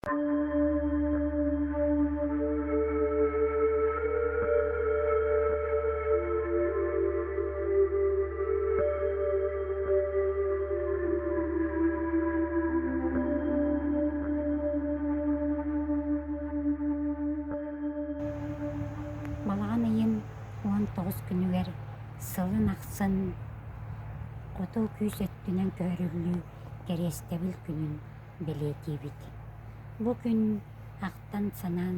Балаҕан ыйын 19 күнүгэр сылын ахсын Хоту күүс өттүнэн көһөрүллүү кэриэстэбил күнүн бэлиэтиибит. Бу күн ахтан-санаан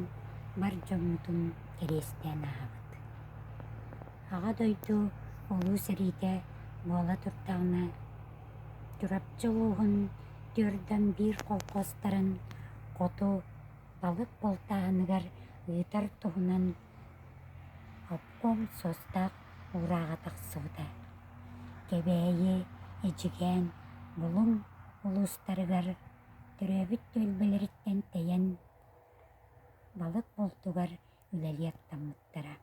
бар дьоммутун кэриэстээн ааһабыт. Аҕа дойду Улуу сэриитэ буола турдаҕына, Чурапчы улууһун түөртэн биир колхозтарын хоту балык бултааһыныгар ыытар туһунан обком суостаах уурааҕа тахсыбыта. Кэбээйи, Эдьигээн, Булуҥ улуустарыгар төрөөбүт түөлбэлэриттэн тэйэн балык бултугар үлэлии аттаммыттара.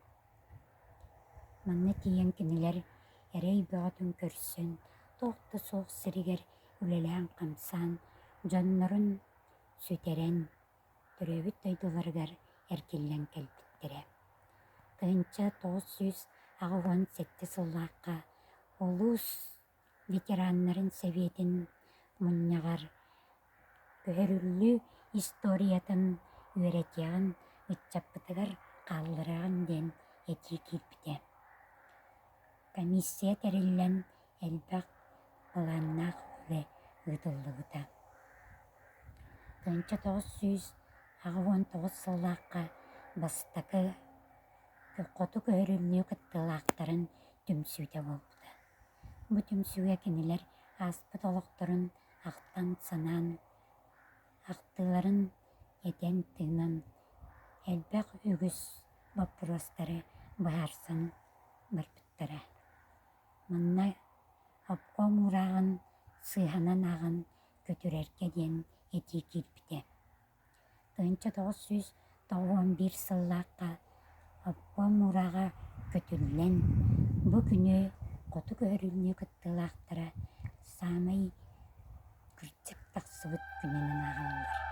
Манна тиийэн кинилэр эрэй бөҕөтүн көрсөн, туох да суох сиригэр үлэлээн-хамсаан, дьоннорун сүтэрэн, төрөөбүт дойдуларыгар эргиллэн кэлбиттэрэ. 1987 сыллаахха улуус ветераннарын сэбиэтин мунньаҕар көһөрүллүү историятын үөрэтиэҕин, ыччаппытыгар хаалларыаҕын диэн этии киирбитэ. Комиссия тэриллэн элбэх былааннаах үлэ ыытыллыбыта. 1989 сыллаахха бастакы Хоту көһөрүллүү кыттыылаахтарын түмсүүтэ буолбута. Бу түмсүүгэ кинилэр ааспыт олохторун ахтан-санаан, ахтыыларын этэн-тыынан элбэх үгүс боппуруостары быһаарсан барбыттара. Манна обком уурааҕын сыыһанан ааҕан көтүрэргэ диэн этии киирбитэ. 1991 сыллаахха обком уурааҕа көтүллэн, бу күнү Хоту көһөрүллүү кыттыылаахтара саамай кырдьык тахсыбыт күнүнэн ааҕаллар.